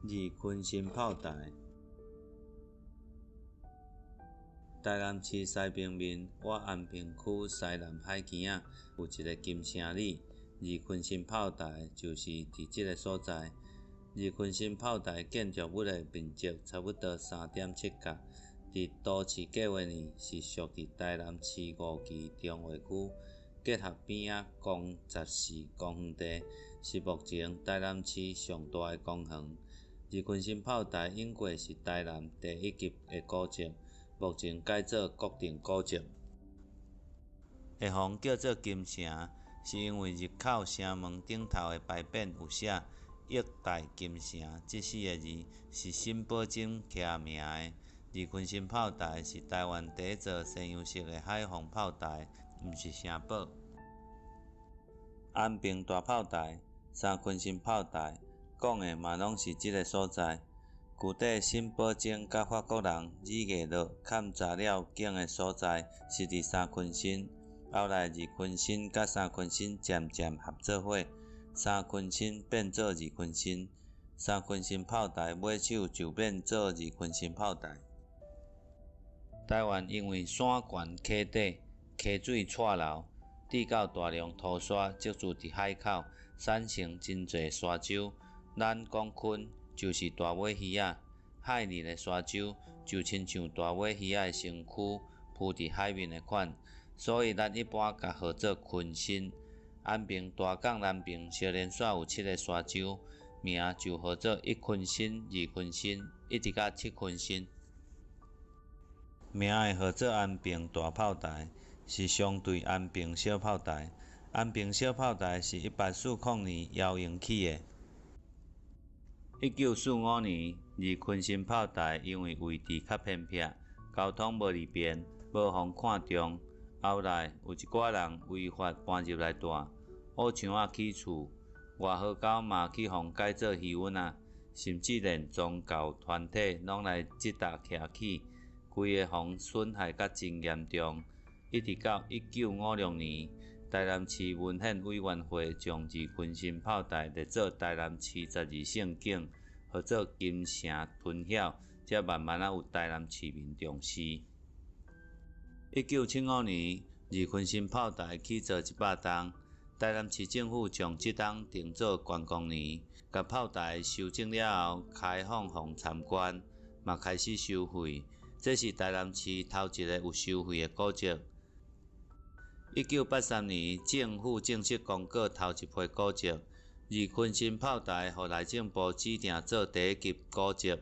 二鯤鯓炮台。台南市西平面倚安平区西南海墘仔，有一个金城里，二鯤鯓炮台就是佇這个所在。二鯤鯓炮台建築物的面積差不多3.7甲，佇都市計畫呢是屬佇台南市五期重劃區結合邊仔公14公園地，是目前台南市上大的公園。二鯤鯓炮台應過是台南第一級的古蹟，目前改做國定古蹟。會予叫做金城，是因為入口城門頂頭的牌匾有寫“億代金城”這四个字，是沈葆楨起名的。二鯤鯓炮台是台灣第一座西洋式的海防炮台，毋是城堡。安平大炮台、三鯤鯓炮台，講的嘛攏是這个所在。舊底沈葆楨佮法國人李藝樂勘查了景的所在是佇三鯤鯓，後來二鯤鯓佮三鯤鯓漸漸合做伙，三鯤鯓變做二鯤鯓，三鯤鯓炮台尾手就變做二鯤鯓炮台。台灣因為山懸溪低，溪水掣流，致到大量塗沙積聚佇海口，產生真濟沙洲。咱講鯤就是大尾魚仔，海裡的沙洲就親像大尾魚仔的身軀浮佇海面的款，所以咱一般共號做鯤鯓。安平大港南爿小連紲有七个沙洲，名就號做一鯤鯓、二鯤鯓，一直到七鯤鯓。名會號做安平大炮台，是相對安平小炮台。安平小炮台是1840年姚榮起的。1945年，二鯤鯓炮台因為位置較偏僻，交通無利便，無予看重。後來有一寡人違法搬入來蹛，烏牆仔起厝，外河溝嘛去予改做魚塭仔，甚至連宗教團體攏來這搭徛起，規个予損害甲真嚴重。一直到1956年，台南市文獻委員會將二鯤鯓炮台列做台南市12勝景，號做金城屯曉，才慢慢仔有台南市民重視。1975年，二鯤鯓炮台起做100冬，台南市政府將這冬定做觀光年，共炮台修整了後，開放予參觀，嘛開始收費。這是台南市頭一个有收費的古蹟。1983年，政府正式公告頭一批古蹟，二鯤鯓炮台予內政部指定做第一級古蹟。